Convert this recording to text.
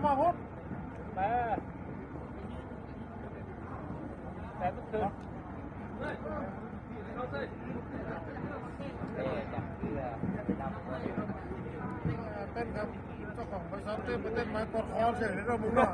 Ba mươi phút. Ba. Ba phút tư. Tên, trong khoảng mười sáu tên, mà tên máy còn khó, sẽ ra mùng nọ.